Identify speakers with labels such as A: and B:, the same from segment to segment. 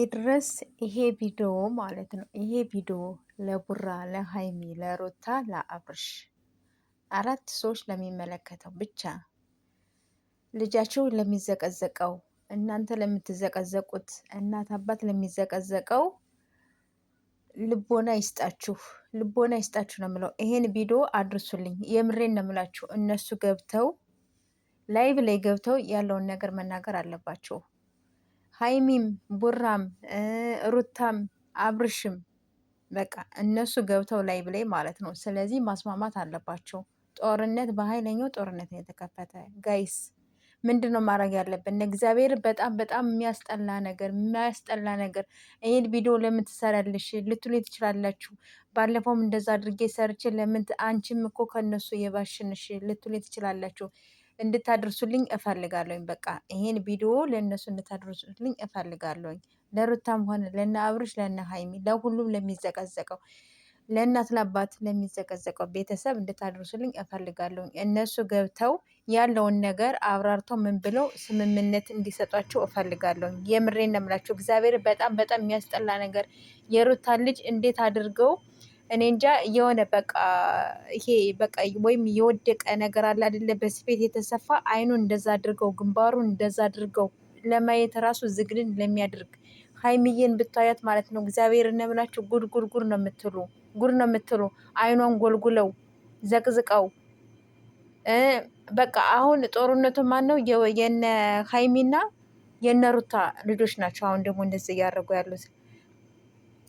A: ይድረስ ይሄ ቪዲዮ ማለት ነው። ይሄ ቪዲዮ ለቡራ፣ ለሀይሚ፣ ለሩታ፣ ለአብርሽ አራት ሰዎች ለሚመለከተው ብቻ ልጃቸው ለሚዘቀዘቀው፣ እናንተ ለምትዘቀዘቁት፣ እናት አባት ለሚዘቀዘቀው ልቦና ይስጣችሁ፣ ልቦና ይስጣችሁ ነው የምለው። ይሄን ቪዲዮ አድርሱልኝ። የምሬን ነው የምላችሁ። እነሱ ገብተው live ላይ ገብተው ያለውን ነገር መናገር አለባቸው። ሀይሚም ቡራም ሩታም አብርሽም በቃ እነሱ ገብተው ላይ ብላይ ማለት ነው። ስለዚህ ማስማማት አለባቸው። ጦርነት በኃይለኛው ጦርነት ነው የተከፈተ። Guys፣ ምንድን ነው ማድረግ ያለብን? እግዚአብሔር በጣም በጣም የሚያስጠላ ነገር የሚያስጠላ ነገር። ይህን ቪዲዮ ለምን ትሰራለሽ ልትሉ ትችላላችሁ። ባለፈውም እንደዛ አድርጌ ሰርቼ ለምን አንቺም እኮ ከነሱ የባሽንሽ ልትሉ ትችላላችሁ። እንድታደርሱልኝ እፈልጋለሁኝ። በቃ ይሄን ቪዲዮ ለእነሱ እንድታደርሱልኝ እፈልጋለሁኝ። ለሩታም ሆነ ለነ አብርሽ፣ ለነ ሀይሚ፣ ለሁሉም ለሚዘቀዘቀው ለእናት ለአባት ለሚዘቀዘቀው ቤተሰብ እንድታደርሱልኝ እፈልጋለሁኝ። እነሱ ገብተው ያለውን ነገር አብራርተው ምን ብለው ስምምነት እንዲሰጧቸው እፈልጋለሁኝ። የምሬን ነው የምላቸው። እግዚአብሔር በጣም በጣም የሚያስጠላ ነገር የሩታን ልጅ እንዴት አድርገው እኔ እንጃ የሆነ በቃ ይሄ በቃ ወይም የወደቀ ነገር አለ አይደለ? በስፌት የተሰፋ አይኑን እንደዛ አድርገው ግንባሩን እንደዛ አድርገው ለማየት ራሱ ዝግንን ለሚያደርግ ሀይሚዬን ብታያት ማለት ነው። እግዚአብሔር እነምላችሁ ጉድ ጉድ ጉድ ነው የምትሉ፣ ጉድ ነው የምትሉ። አይኗን ጎልጉለው ዘቅዝቀው በቃ አሁን ጦርነቱ ማን ነው? የነ ሀይሚና የነ ሩታ ልጆች ናቸው። አሁን ደግሞ እንደዚህ እያደረጉ ያሉት።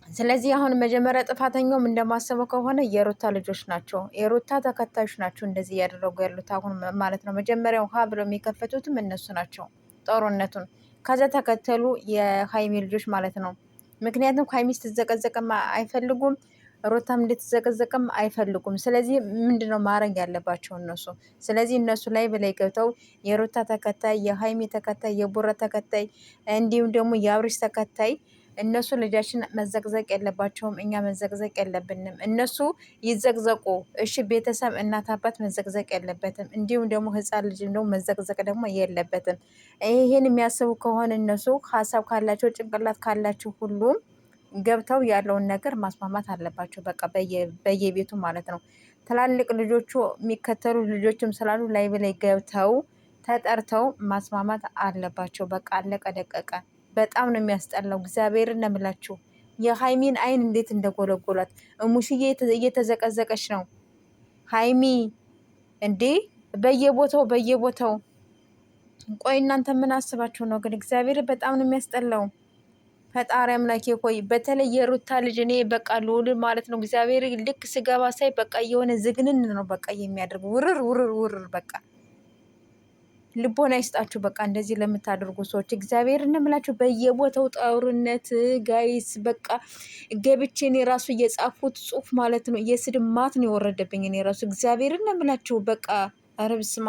A: ስለዚህ አሁን መጀመሪያ ጥፋተኛውም እንደማሰበው ከሆነ የሩታ ልጆች ናቸው፣ የሩታ ተከታዮች ናቸው እንደዚህ እያደረጉ ያሉት አሁን ማለት ነው። መጀመሪያው ሀ ብለው የሚከፈቱትም እነሱ ናቸው ጦርነቱን። ከዛ ተከተሉ የሀይሚ ልጆች ማለት ነው። ምክንያቱም ሀይሚ ስትዘቀዘቅም አይፈልጉም፣ ሩታም እንድትዘቀዘቅም አይፈልጉም። ስለዚህ ምንድነው ማድረግ ያለባቸው እነሱ? ስለዚህ እነሱ ላይ በላይ ገብተው የሩታ ተከታይ፣ የሀይሚ ተከታይ፣ የቡራ ተከታይ እንዲሁም ደግሞ የአብርሽ ተከታይ እነሱ ልጃችን መዘቅዘቅ የለባቸውም፣ እኛ መዘቅዘቅ የለብንም። እነሱ ይዘቅዘቁ እሺ፣ ቤተሰብ እናት አባት መዘቅዘቅ የለበትም። እንዲሁም ደግሞ ህፃን ልጅ ደግሞ መዘቅዘቅ ደግሞ የለበትም። ይህን የሚያስቡ ከሆነ እነሱ ሀሳብ ካላቸው ጭንቅላት ካላቸው ሁሉም ገብተው ያለውን ነገር ማስማማት አለባቸው። በቃ በየቤቱ ማለት ነው። ትላልቅ ልጆቹ የሚከተሉ ልጆችም ስላሉ ላይ በላይ ገብተው ተጠርተው ማስማማት አለባቸው። በቃ አለቀ ደቀቀ። በጣም ነው የሚያስጠላው። እግዚአብሔርን ነው የምላችሁ። የሀይሚን አይን እንዴት እንደጎለጎሏት። እሙሽዬ እየተዘቀዘቀች ነው ሀይሚ እንዴ! በየቦታው በየቦታው። ቆይ እናንተ ምን አስባችሁ ነው ግን? እግዚአብሔር በጣም ነው የሚያስጠላው። ፈጣሪ አምላኬ ሆይ በተለይ የሩታ ልጅ እኔ በቃ ልውል ማለት ነው። እግዚአብሔር ልክ ስገባ ሳይ በቃ የሆነ ዝግንን ነው በቃ የሚያደርግ ውርር ውርር ውርር በቃ ልቦና ይስጣችሁ። በቃ እንደዚህ ለምታደርጉ ሰዎች እግዚአብሔር እንምላችሁ። በየቦታው ጦርነት guys፣ በቃ ገብቼ እኔ ራሱ እየጻፉት ጽሁፍ ማለት ነው የስድብ ማት ነው የወረደብኝ። እኔ ራሱ እግዚአብሔር እንምላችሁ በቃ ኧረ በስመ